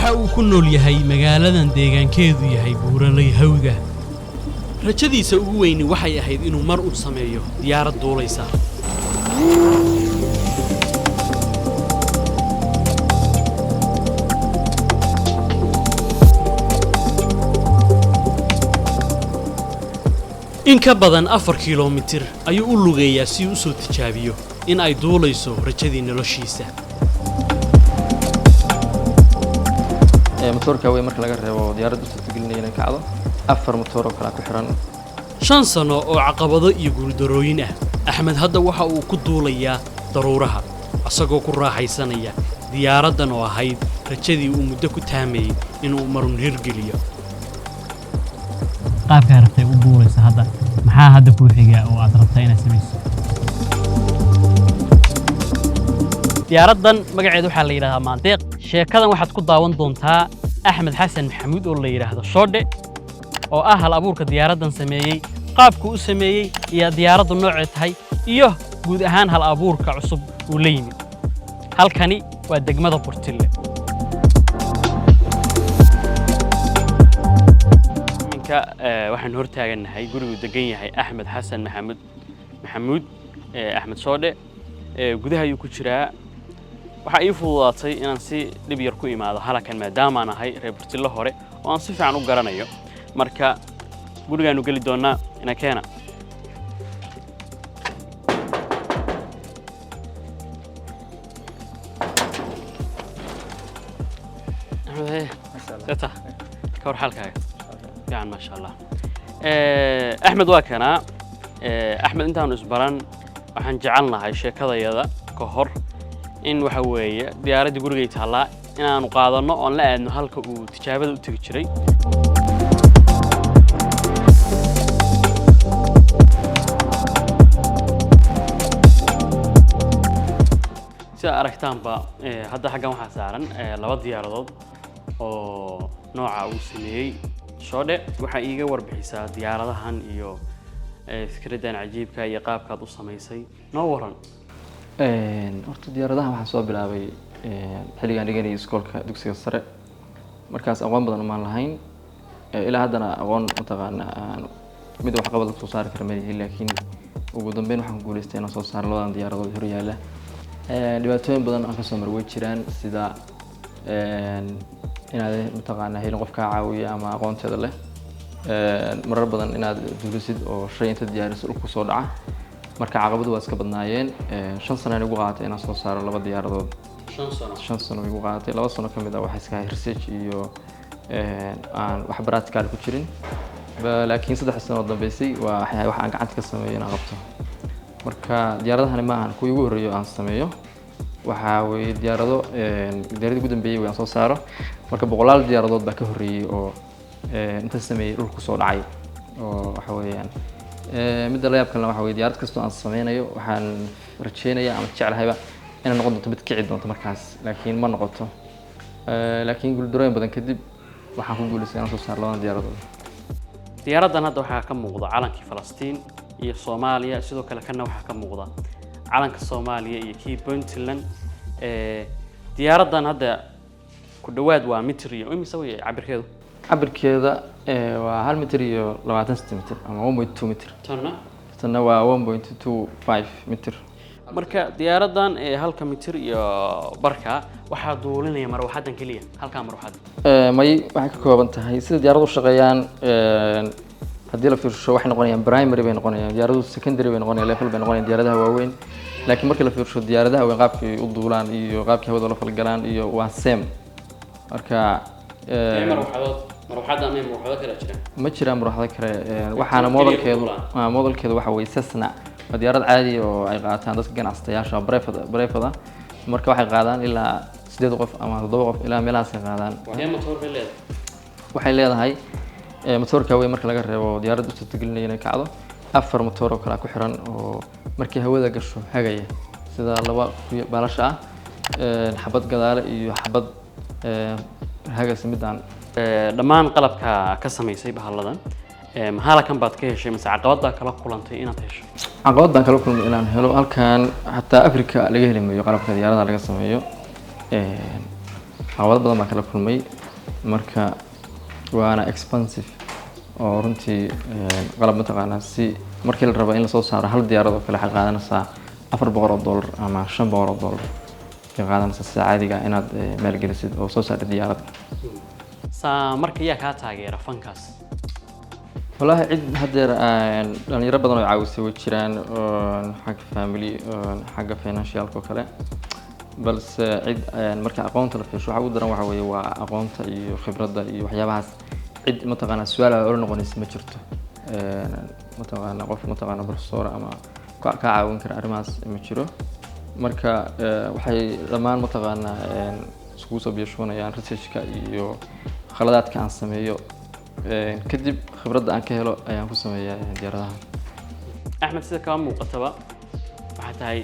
Waxa uu ku nool yahay magaaladan deegaankeedu yahay buuraley hawga. Rajadiisa ugu weyni waxay ahayd inuu mar uu sameeyo diyaarad duulaysa. In ka badan 4 kiiloomitir ayuu u lugeeyaa si uu u soo tijaabiyo in ay duulayso rajadii noloshiisa. Matoorka weyn marka laga reebo diyaaradda u suurtagelinaya inay kacdo, afar matoor oo kale ku xiran. 5 sano oo caqabado iyo guuldarooyin ah, Axmed hadda waxa uu ku duulayaa daruuraha, isagoo ku raaxaysanaya diyaaraddan oo ahayd rajadii uu muddo ku taamayey inuu marun hirgeliyo. Qaabkaa rabtay u duulaysa hadda, maxaa hadda kuu xiga oo aad rabtaa inaad samayso? Diyaaraddan magaceedu waxaa la yidhahdaa Maandeeq. Sheekadan waxaad ku daawan doontaa Axmed Xasan Maxamuud oo la yidhaahdo Shoodhe, oo ah hal abuurka diyaaraddan sameeyey, qaabku u sameeyey iyo diyaaraddu noocee tahay iyo guud ahaan hal abuurka cusub uu la yimid. Halkani waa degmada Burtille. Iminka waxaan hor taagannahay guriguu degan yahay Axmed Xasan Maxamed Maxamuud, Axmed Shoodhe. Gudaha ayuu ku jiraa. Waxaa ii fududaatay inaan si dhib yar ku imaado halakan, maadaamaan ahay reer Burtille hore oo aan si fiican u garanayo. Marka gurigaanu geli doonnaa, ina keena. Axmed, hee seta ka war xaalkaaga? Fiican, maasha Allah. Axmed waa kanaa. Axmed, intaanu isbaran waxaan jecelnahay sheekadayada ka hor in waxa weeye diyaaraddii gurigay taallaa inaanu qaadanno oon la aadno halka uu tijaabada u tegi jiray. Sida aragtaanba, hadda xaggan waxaa saaran laba diyaaradood oo nooca uu sameeyey Shoodhe. Waxaa iiga warbixisaa diyaaradahan iyo fikraddan cajiibka iyo qaabkaad u samaysay. Noo waran. Horta diyaaradaha waxaan soo bilaabay xilligaan dhiganayay iskoolka dugsiga sare. Markaas aqoon badan umaan lahayn. Ilaa haddana aqoon mataqaana aan mid waxqabad soo saari kara ma lihi, laakiin ugu dambeyn waxaan ku guuleystay inaan soo saaro labadan diyaaradood hor yaalla. Dhibaatooyin badan aan kasoo maray way jiraan, sida inaad mataqaana helin qof kaa caawiya ama aqoonteeda leh, marar badan inaad duulisid oo shay inta diyaariso dhulku soo dhaca. Marka caqabadu waa iska badnaayeen. 5 sano igu qaadatay inaan soo saaro laba diyaaradood. 5 sano? 5 sano igu qaadatay. 2 sano ka mid ah waxa iska research iyo aan wax practical ku jirin. Laakiin 3 sano oo dambeysay waa wax aan gacanta ka sameeyo inaan qabto. Marka diyaaradahani ma ahan kuwii ugu horreeyo aan sameeyo. Waxaa weeye diyaarado diyaaradii ugu dambeeyey way aan soo saaro. Marka boqolaal diyaaradood baa ka horreeyey oo inta sameeyey dhulku soo dhacay. Oo waxa weeyaan midda la yaab kalena waxa weeye, diyaarad kastoo aan sameynayo waxaan rajeynaya ama jeclahayba inay noqon doonto mid kici doonto markaas, laakiin ma noqoto. Laakiin guuldarooyin badan kadib waxaan ku guuleystay inaan soo saaro labadan diyaaradood. Diyaaraddan hadda waxaa ka muuqda calankii Falastiin iyo Soomaaliya. Sidoo kale kanna waxaa ka muuqda calanka Soomaaliya iyo kii Puntland. Diyaaraddan hadda ku dhowaad waa mitir iyo imise wey cabirkeedu? Cabirkeeda waa 1 mitir iyo 20 centimeter ama 1.2 mitir. Tanna? Tanna waa 1.25 mitir. Marka diyaaraddan ee halka mitir iyo barka waxaa duulinaya marwaxaddan keliya, halkaa marwaxadda? May, waxay ka kooban tahay sida diyaaradu u shaqeeyaan. Haddii la fiirsho waxay noqonayaan primary bay noqonayaan diyaaradu, secondary bay noqonayaan, level bay noqonayaan diyaaradaha waaweyn. Laakiin marka la fiirsho diyaaradaha waaweyn qaabkay u duulaan iyo qaabkay hawada ula falgalaan iyo waa same. Marka Marwaxadood, marwaxadda ama marwaxado kale jiraan? Ma jiraan marwaxado kale. Waxaana keliya modelkeedu duulaan. Modelkeedu waxa weeye Cessna. Waa diyaarad caadi oo ay qaataan dadka ganacsatayaasha private ah. Marka waxay qaadaan ilaa sideed qof ama toddoba qof, ilaa meelahaas ay qaadaan. Intee matoor bay leedahay? Waxay leedahay matoorka weyn marka laga reebo diyaaradda u suurtagelinaya inay kacdo, afar matoor oo kale ku xiran oo markii hawada gasho hagaya, sida laba kuya baalasha ah, xabad gadaale iyo xabad hagaysa midaan. Dhammaan qalabka ka samaysay bahalladan, mahalakan baad ka heshay mise caqabad baa kala kulantay inaad hesho? Caqabad baan kala kulmay inaan helo. Halkan xataa Africa laga heli mayo qalabka diyaaradaha laga sameeyo. Caqabado badan baan kala kulmay. Marka waana expensive oo runtii qalab mataqaanaa si markii la rabo in lasoo saaro hal diyaarad oo kale, waxay qaadanaysaa $400 ama $500 bay qaadanaysaa sida caadiga ah inaad maalgelisid oo soo saartid diyaarad. Saa marka yaa kaa taageera fankaas? Wallaahi cid haddeer dhalinyaro badan oo caawisay way jiraan, oo xagga family oo xagga financialka oo kale, balse cid marka aqoonta la fiirsho, waxa ugu daran waxa weeye waa aqoonta iyo khibradda iyo waxyaabahaas. Cid mataqaanaa su-aal aad ola noqonaysa ma jirto. Mataqaanaa qof mataqaanaa professor ama ka caawin kara arrimahaas ma jiro. Marka waxay dhammaan mataqaanaa iskugu soo biyo-shubanayaan researchka iyo khaladaadka aan sameeyo. Kadib khibradda aan ka helo ayaan ku sameeyaa diyaaradaha. Axmed, sida kaa muuqataba waxaa tahay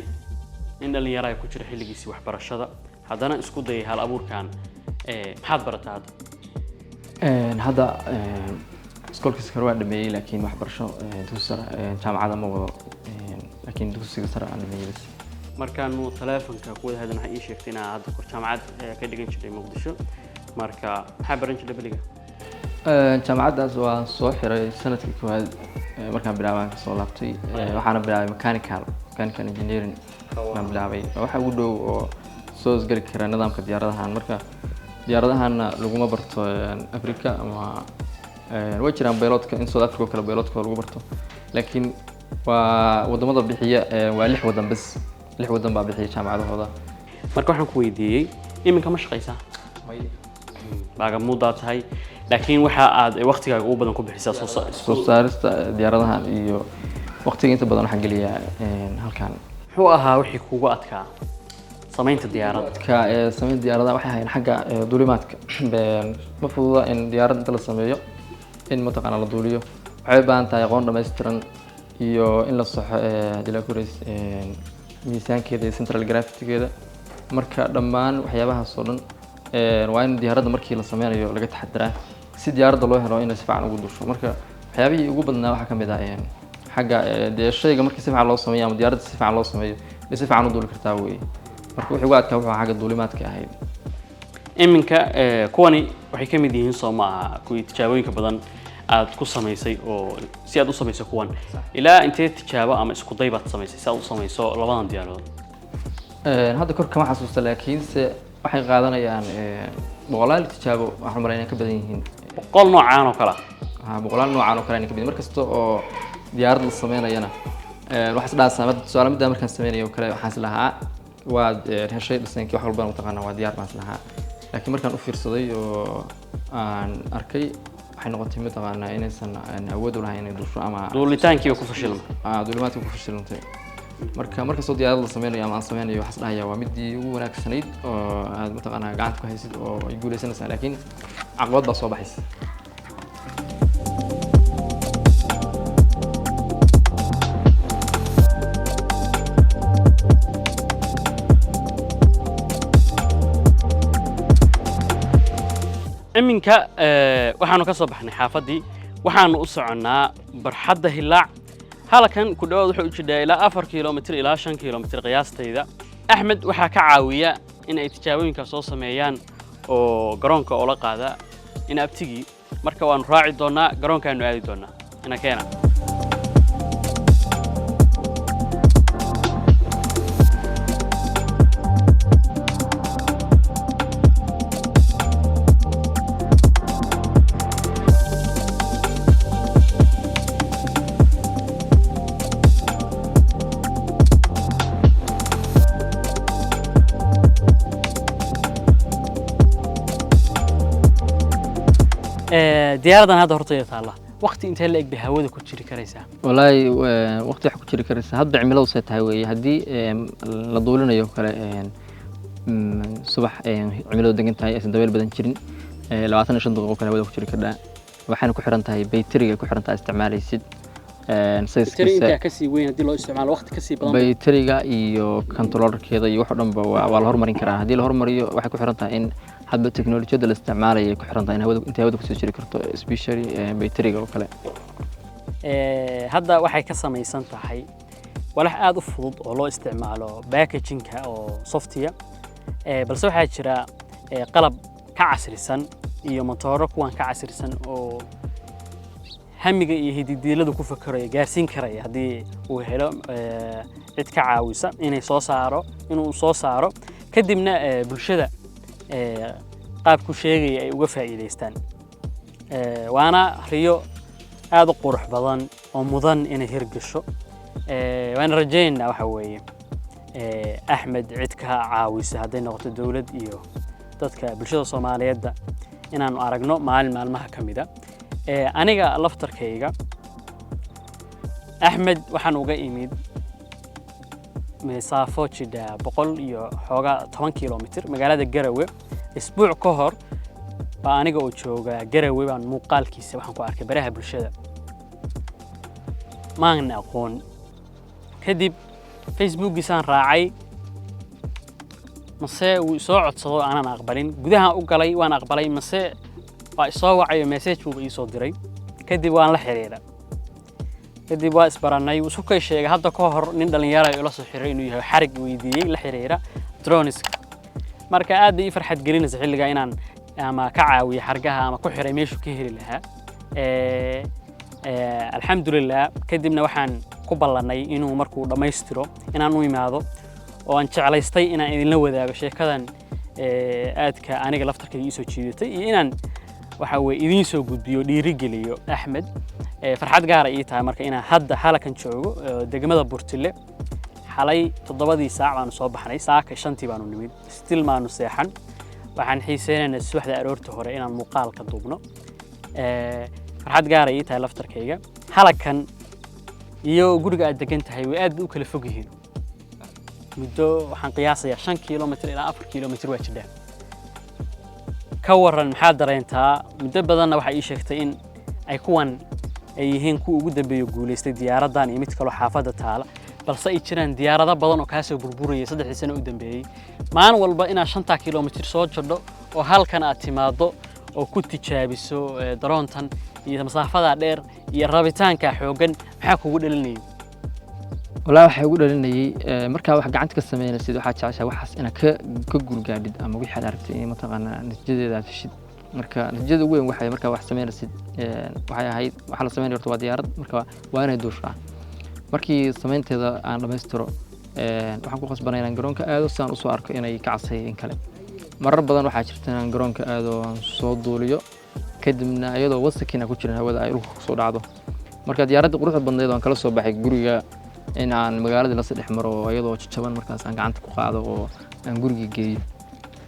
nin dhallinyaro ku jira xilligiisii waxbarashada, haddana isku dayay hal abuurkan. Maxaad barataa hadda? Hadda iskoolkii sare waan dhameeyey, laakiin waxbarasho dugsi sare, jaamacadda ma wado, laakiin dugsiga sare aan dhameeyey bas. Markaanu taleefonka ku wada hadlan, waxay ii sheegtay inaa hadda kor jaamacad ka dhigan jiray Muqdisho. Marka maxaa baran jiray beliga? Jaamacaddaas waan soo xiray sanadkii koowaad markaan bilaabaan kasoo laabtay. Waxaana bilaabay mechanical engineering baan bilaabay. Waa waxa ugu dhow oo soo isgeli kara nidaamka diyaaradahan. Marka diyaaradahanna laguma barto Africa ama way jiraan pilotka in South Africa oo kale pilotka lagu barto, laakiin waa wadamada bixiya waa lix wadan bas, lix wadan baa bixiya jaamacadahooda. Marka waxaan ku weydiiyey, iminka ma shaqaysaa? Baagamuudaa tahay, laakiin waxa aad waqtigaaga ugu badan ku bixisaa soo saarista diyaaradahan iyo waqtiga inta badan waxaan geliyaa halkan. Muxuu ahaa wixii kugu adkaa samaynta diyaaradda? Dadka samaynta diyaaradaha waxay ahayn xagga duulimaadka. Ma fududa in diyaarad inta la sameeyo in mataqaana la duuliyo. Waxay u baahan tahay aqoon dhammaystiran iyo in la saxo haddii la kurays miisaankeeda iyo central gravity-geeda. Marka dhammaan waxyaabahaas oo dhan waa in diyaaradda markii la sameynayo laga taxadiraa si diyaaradda loo helo inay si fiican ugu duusho. Marka waxyaabihii ugu badnaa waxaa ka mid ah xagga dee shayga markii si fiican loo sameeyo ama diyaaradda si fiican loo sameeyo bay si fiican u duuli kartaa weeye. Marka wixii ugu adkaa wuxuu ahaa xagga duulimaadka ahayd. Iminka kuwani waxay ka mid yihiin, soo ma aha, kuwii tijaabooyinka badan aad ku samaysay? Oo si aad u samaysay kuwan, ilaa intee tijaabo ama isku day baad samaysay si aad u samayso labadan diyaaradood? Hadda kor kama xasuusta, laakiinse waxay qaadanayaan boqolaal tijaabo, waxaan malay inay ka badan yihiin. 100 noocaan oo kale ah? Ha, boqolaal noocaan oo kale inay ka badan. Mar kasta oo diyaarad la sameynayana waxaa is dhahaa tusaale middaa markaan sameynayo oo kale, waxaan is lahaa waad heshay dhisaynkii, wax walbana mataqaanaa waa diyaar baan is lahaa, laakiin markaan u fiirsaday oo aan arkay, waxay noqotay mataqaanaa inaysan aan awood u lahayn inay duusho ama Duulitaankiiba ku fashilmay. Duulimaadka ku fashilantay. Marka markastoo diyaarad la sameynayo ama aan sameynayo, waxaan is dhahayaa waa midii ugu wanaagsanayd oo aad mataqaanaa gacanta ku haysid oo ay guuleysanaysaa, laakiin caqabad baa soo baxaysa. Iminka waxaanu ka soo baxnay xaafaddii, waxaanu u soconnaa barxadda Hilaac. Halkan ku dhowaad wuxuu u jidhaa ilaa 4 kilomitir ilaa 5 kilomitir qiyaastayda. Axmed waxaa ka caawiya in ay tijaabooyinka soo sameeyaan oo garoonka oola qaada in abtigii. Marka waanu raaci doonnaa, garoonkaanu aadi doonnaa ina keena. Diyaaradan hadda hortayda taalla, waqti intee la eg bay hawada ku jiri karaysaa? Wallaahi waqti wax ku jiri karaysa hadba cimiladu say tahay weeye. Haddii la duulinayo kale subax cimiladu degan tahay, aysan dabeyl badan jirin, 25 daqiiqo kale hawada ku jiri kardhaa. Waxayna ku xiran tahay bayteriga, ku xiran tahay isticmaalaysid Tiri sizekiisa. Intaa kasii weyn haddii loo isticmaalo waqti kasii badan. Bayteriga iyo controllerkeeda iyo wax oo dhanba waa la hormarin karaa. Haddii la hormariyo, waxay ku xiran tahay in hadba teknolojiyadda la isticmaalayo ay ku xiran tahay in hawada intay hawada kusii jiri karto, especially bayteriga oo kale. Hadda waxay ka samaysan tahay walax aad u fudud oo loo isticmaalo packagingka oo softiya. Balse waxaa jira Qalab ka casrisan iyo matooro kuwan ka casrisan oo hamiga iyo hididiiladu ku fakaraya gaarsiin karaya haddii uu helo cid ka caawisa inay soo saaro, inuu soo saaro, kadibna bulshada qaabku sheegaya ay uga faa'iidaystaan. Waana riyo aad u qurux badan oo mudan inay hirgasho. Waana rajaynaynaa waxa weeye Axmed cid ka caawisa, hadday noqoto dowlad iyo dadka bulshada Soomaaliyeedba, inaanu aragno maalin maalmaha ka mida. Aniga laftarkayga Axmed waxaan uga imid masaafo jidha 110 kilomitir, magaalada Garawe. Isbuuc ka hor baa aniga oo jooga Garawe baan muuqaalkiisa waxaan ku arkay baraha bulshada, maan aqoon. Kadib Facebookiisaan raacay, mase wuu isoo codsado, aanan aqbalin. Gudahaan u galay, waan aqbalay, mase waa isoo wacayo, message buuba iisoo diray. Kadib waan la xiriira, kadib waa isbaranay. Wuu isu kay sheegay hadda ka hor nin dhalinyaro ila soo xiriiray inuu yahay, xarig weydiiyey la xiriira droniska. Marka aad bay ii farxad gelinaysa xilligaa inaan ama ka caawiyo xargaha ama ku xiray meeshuu ka heli lahaa. Alxamdulilah, kadibna waxaan ku ballannay inuu markuu dhammaystiro inaan u imaado, oo aan jeclaystay inaan idinla wadaago sheekadan aadka aniga laftarkayga iisoo jiidatay iyo inaan waxa weye idiin soo gudbiyo, dhiirigeliyo Axmed. Farxad gaara ii tahay marka inaan hadda halakan joogo degmada Burtile. Xalay 7dii saac baanu soo baxnay, saaka 5tii baanu nimid, still maanu seexan. Waxaan xiiseynaynaa subaxda aroorta hore inaan muuqaalka duubno. Farxad gaara ii tahay laftarkayga. Halakan iyo guriga aad degan tahay way aad bay u kala fog yihiin. Muddo waxaan qiyaasayaa 5 kilomitir ilaa 4 kilomitir waa jidhaa. Ka waran, maxaad dareentaa? Muddo badanna waxay ii sheegtay in ay kuwan ay yihiin kuwa ugu dambeeya guulaystay diyaaraddan iyo mid kaloo xaafadda taala, balse ay jiraan diyaarado badan oo kaasoo burburayay 3dii sano u dambeeyey. Maalin walba inaad 5taa kilomitir soo jadho oo halkan aad timaaddo oo ku tijaabiso daroontan iyo masaafadaa dheer iyo rabitaanka xooggan, maxaa kugu dhalinayay? Walaa, waxaa igu dhalinayay markaa wax gacanta ka sameynaysid, waxaad jeceshahay waxaas inaad ka guulgaadhid ama wixii aad aragtay in mataqaanaa natiijadeeda aad heshid. Marka natiijada ugu weyn waxay markaa wax sameynaysid waxay ahayd waxa la sameynaya horta waa diyaarad, marka waa inay duushaa. Markii samaynteeda aan dhammaystiro, waxaan ku khasbanay inaan garoonka aado si aan usoo arko inay ka casay in kale. Marar badan waxaa jirta inaan garoonka aado oo aan soo duuliyo, kadibna iyadoo wasakina ku jirin hawada ay dhulka kusoo dhacdo. Marka diyaaradda quruxda badneed oo aan kala soo baxay guriga in aan magaaladii lasii dhex maro oo iyadoo jajaban markaas aan gacanta ku qaado oo aan guriga geeyo,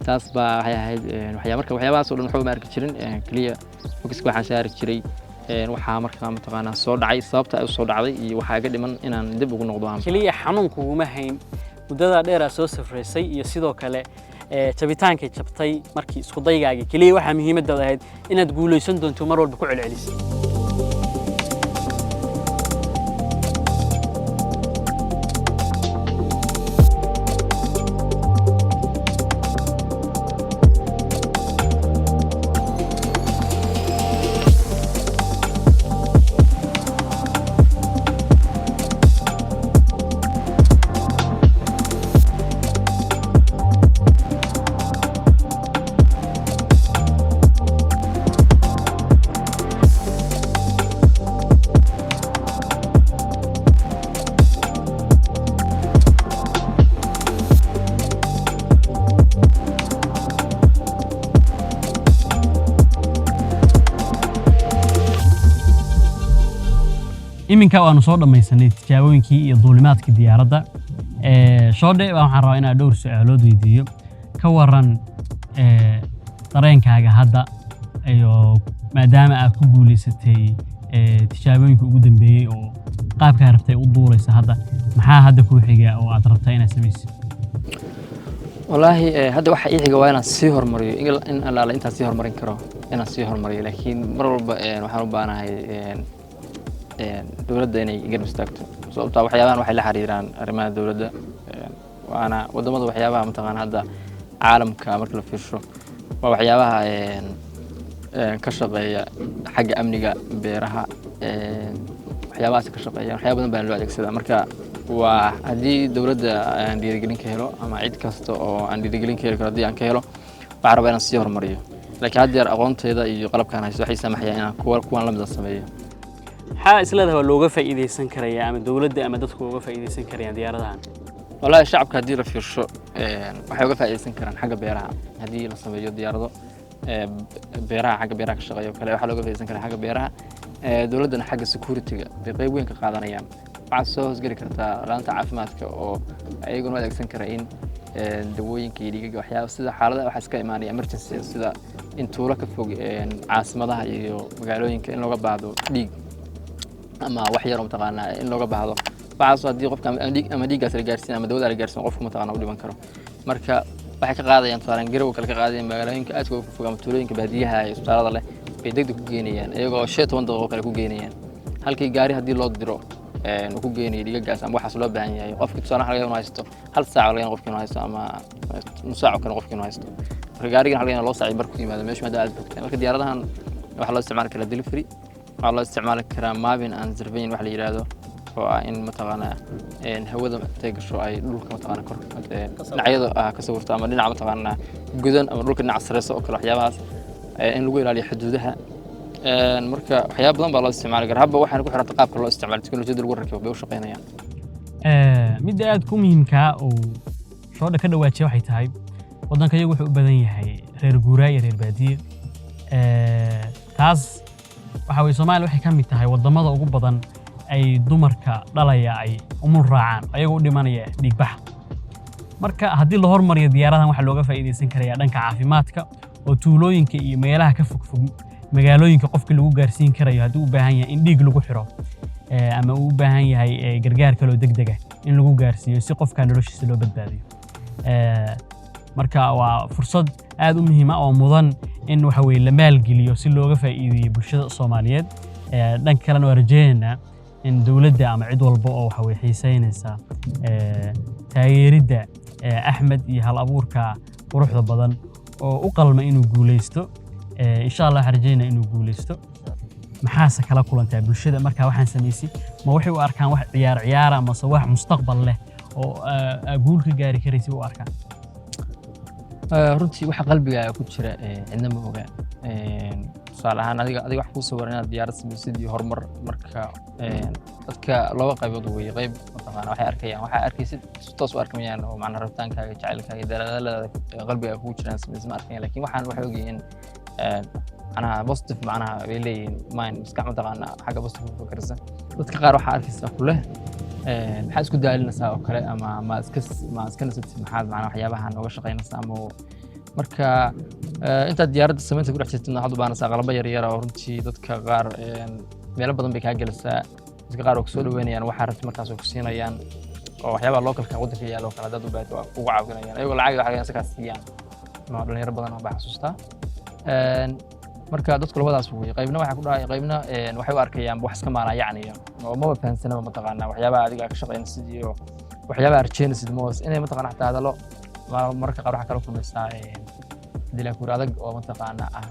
taas baa waxay ahayd marka waxyaabahaas oo dhan waxba ma arki jirin. Keliya focuska waxaan saari jiray waxaa markaa mataqaanaa soo dhacay, sababta ay u soo dhacday iyo waxaa iga dhiman inaan dib ugu noqdo aan Keliya xanuun kuguma hayn muddadaa dheer aad soo safraysay iyo sidoo kale jabitaankay jabtay markii isku daygaagii. Keliya waxaa muhiimaddaada ahayd inaad guulaysan doonto, mar walba ku celcelisay. Iminka waanu soo dhammaysanay tijaabooyinkii iyo duulimaadkii diyaaradda. Shoodhe baa waxaan rabaa inaan dhowr su'aalood weydiiyo. Ka waran dareenkaaga hadda iyo maadaama aad ku guulaysatay tijaabooyinkii ugu dambeeyey oo qaabkaa rabtay u duulaysa hadda, maxaa hadda kuu xiga oo aad rabtaa inaad samaysid? Wallaahi, hadda waxa ii xiga waa inaan sii horumariyo, in allaale intaan sii horumarin karo inaan sii horumariyo. Laakiin mar walba waxaan u baahanahay dowladda inay garab istaagto, sababtaa waxyaabahan waxay la xiriiraan arrimaha dowladda. Waana waddamada waxyaabaha mataqaana hadda caalamka marka la fiirsho waa waxyaabaha ka shaqeeya xagga amniga, beeraha, waxyaabahaas ka shaqeeya. Waxyaaba badan baa loo adeegsadaa. Marka waa haddii dowladda aan dhiirigelin ka helo ama cid kasta oo aan dhiirigelin ka heli karo haddii aan ka helo. Waxaan rabaa inaan sii horumariyo, laakiin haddeer aqoontayda iyo qalabkaan haysto waxay saamaxayaan inaan kuwan la mid ah sameeyo. Maxaa isleedahay waa looga faa'iidaysan karayaa ama dowladda ama dadku uga faa'iidaysan karayaan diyaaradahan? Wallaahi, shacabka haddii la fiirsho, waxay uga faa'iidaysan karaan xagga beeraha. Haddii la sameeyo diyaarado beeraha, xagga beeraha ka shaqeeyo kale, waxaa looga faa'iidaysan karaa xagga beeraha. Dowladdana xagga security-ga bay qayb weyn ka qaadanayaan. Waxaa soo hoosgeli kartaa laanta caafimaadka oo ayaguna u adeegsan kara in dawooyinka iyo dhiigaga, waxyaaba sida xaaladaha waxaa iska imaanaya emergency, sida in tuulo ka fog caasimadaha iyo magaalooyinka in looga baahdo dhiig ama wax yar oo mataqaanaa in looga baahdo. Waxaas haddii qofka ama dhiig ama dhiiggaas la gaarsiin ama dawada la gaarsiin, qofku mataqaanaa u dhiman karo. Marka waxay ka qaadayaan, tusaaleen garow kale ka qaadayaan magaalooyinka aadka uga fog ama tuulooyinka baadiyaha ee isbitaalada leh bay degdeg ku geynayaan, iyagoo 15 daqiiqo kale ku geynayaan, halkii gaari haddii loo diro uu ku geynayo dhiigagaas ama waxaas loo baahan yahay. Qofkii tusaale waxa laga yaabaa inuu haysto hal saac oo laga yaabaa qofkii inuu haysto ama nus saac oo kale qofkii inuu haysto. Marka gaarigan waxa laga yaabaa loo saac bar ku yimaado meesha maadaama aad fogtahay. Marka diyaaradahan waxaa loo isticmaali karaa delivery, waxaa loo isticmaali karaa mapping and surveying wax la yidhaahdo, oo ah in mataqaanaa hawada intay gasho ay dhulka mataqaanaa kor dhinacyada ka sawirto ama dhinaca mataqaanaa godan ama dhulka dhinaca sareyso oo kale, waxyaabahaas in lagu ilaaliyo xuduudaha. Marka waxyaaba badan baa loo isticmaali karaa. Habba waxayna ku xiranta qaabka loo isticmaalo, teknolojiyadda lagu rakibo bay u shaqeynayaan. Midda aad ku muhiimkaa uu Shoodha ka dhawaajiya waxay tahay waddanka iyagu wuxuu u badan yahay reer guuraa iyo reer baadiye. Taas waxa weye Soomaaliya waxay ka mid tahay waddamada ugu badan ay dumarka dhalaya ay umul raacaan ayagoo u dhimanaya dhiigbaxa. Marka haddii la hormariyo diyaaradahan, waxaa looga faa'iidaysan karayaa dhanka caafimaadka oo tuulooyinka iyo meelaha ka fogfog magaalooyinka qofka lagu gaarsiin karayo haddii u baahan yahay in dhiig lagu xiro ama uu u baahan yahay gargaar kaloo degdeg ah in lagu gaarsiiyo si qofka noloshiisa loo badbaadiyo. Marka waa fursad aad u muhiima oo mudan in waxa weye la maalgeliyo si looga faa'iideeyo bulshada Soomaaliyeed. Dhanka kalena waa rajaynaynaa in dowladda ama cid walba oo waxa weye xiiseynaysa taageeridda Axmed iyo hal abuurka quruxda badan oo u qalma inuu guuleysto. Insha Allah waxaan rajaynaa inuu guuleysto. Maxaase kala kulantaa bulshada markaa waxaan samaysay? Ma waxay u arkaan wax ciyaar ciyaara mase wax mustaqbal leh oo guul ka gaari karaysa u arkaan? Runtii waxa qalbigaaga ku jira cidna ma oga. Tusaale ahaan adiga wax kuu sawiran inaad diyaarad samaysid iyo horumar. Marka dadka laba qaybood weeye. Qayb mataqaana waxay arkayaan waxaa arkaysid si toos u arkamayaan oo macnaa rabitaankaaga, jacaylkaaga, dadaaladaada qalbigaaga kugu jiraan samaysid ma arkayaan, laakiin waxaan waxay ogyihiin macnaha positive, macnaha bay leeyihiin mind, maskax mataqaana xagga positive u fakeraysa. Dadka qaar waxaa arkaysaa kuleh maxaa isku daalinaysaa oo kale ama ma iska nasatid, maxaad macnaha waxyaabaha nooga shaqaynaysaa ama. Marka intaad diyaaradda samaynta ku dhex jirtidna waxaad u baahanaysaa qalabo yar yar oo runtii dadka qaar meelo badan bay kaa gelisaa. Dadka qaar oo kusoo dhaweynayaan, waxaa rabti markaas oo ku siinayaan, oo waxyaabaha localka waddanka yaalo oo kale haddaad u baahato waa kugu caawinayaan ayagoo lacag waxa laga kaa siiyaan ama dhalinyaro badan oo baa xasuustaa. Marka dadku labadaas wey. Qaybna waxay ku dhahay, qaybna waxay u arkayaan wax iska maalaa yacniyo oo maba fahansanaba mataqaanaa waxyaabaha adiga ka shaqaynaysid iyo waxyaabaha rajaynaysid moos inay mataqaanaa xataa hadallo mararka qaar waxaa kala kulmaysaa dilaakuur adag oo mataqaanaa ah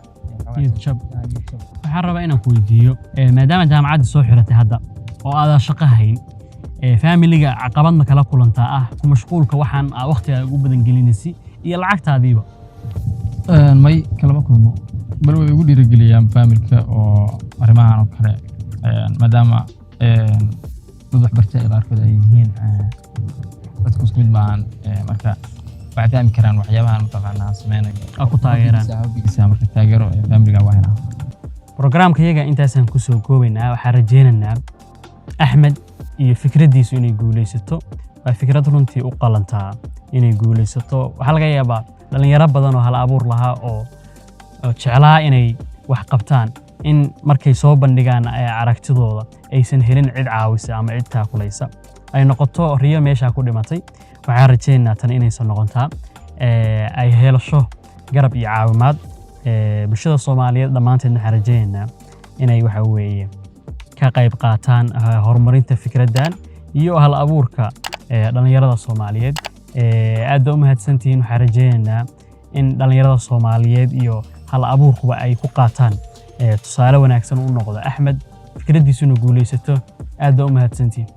niyad jab. Waxaan rabaa inaan ku weydiiyo, maadaama jaamacaddii soo xiratay hadda oo aadan shaqo hayn, faamiliga caqabad ma kala kulantaa ah ku mashquulka waxaan aa waqtigaa ugu badan gelinaysi iyo lacagtaadiiba? May, kalama kulmo, bal way igu dhiirigeliyaan faamilka oo arrimahan oo kale, maadaama dad waxbartay ay qaarkood ay yihiin. Dadku isku mid maahan. Marka waxay fahmi karaan waxyaabahan mataqaanaa aan sameynayo. Aa ku taageeraan. Hobbigiisa. Marka taageero faamiliga waa helaa. Programka iyaga intaasaan kusoo koobaynaa. Waxaan rajaynaynaa Axmed iyo fikraddiisu inay guuleysato. Waa fikrad runtii u qalantaa inay guuleysato. Waxaa laga yaabaa dhalinyaro badan oo hal abuur lahaa oo jeclaa inay wax qabtaan in markay soo bandhigaan aragtidooda aysan helin cid caawisa ama cid taakulaysa, ay noqoto riyo meeshaa ku dhimatay. Waxaan rajaynaynaa tan inaysan noqontaa ay helasho garab iyo caawimaad. Bulshada Soomaaliyeed dhammaanteed waxaan rajaynaynaa inay waxa weeye ka qayb qaataan horumarinta fikraddan iyo hal abuurka dhalinyarada Soomaaliyeed. Aad baa u mahadsantihiin. Waxaan rajaynaynaa in dhalinyarada Soomaaliyeed iyo hal abuurkuba ay ku qaataan tusaale wanaagsan u noqdo Axmed, fikraddiisuna guuleysato. Aad baa u mahadsantihiin.